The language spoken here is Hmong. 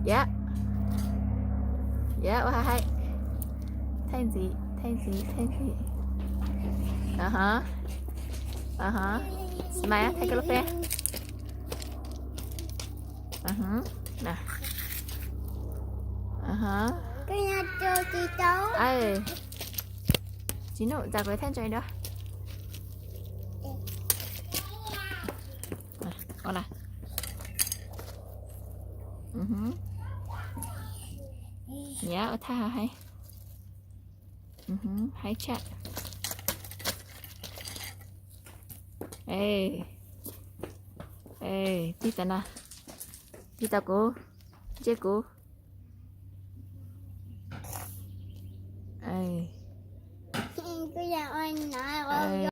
Yam, yam ua hais hais. Thaij ntxiv, thaij ntxiv, thaij ntxiv. Aha, aha. Smile, thaij koj lub face. Aha, na. Aha. Tsis nug, txav kuv thaij ntso dua. Ua na. Yam ua thaij hais. Hais tshaj. Tig tau na, tig tau kuv, ntsej kuv.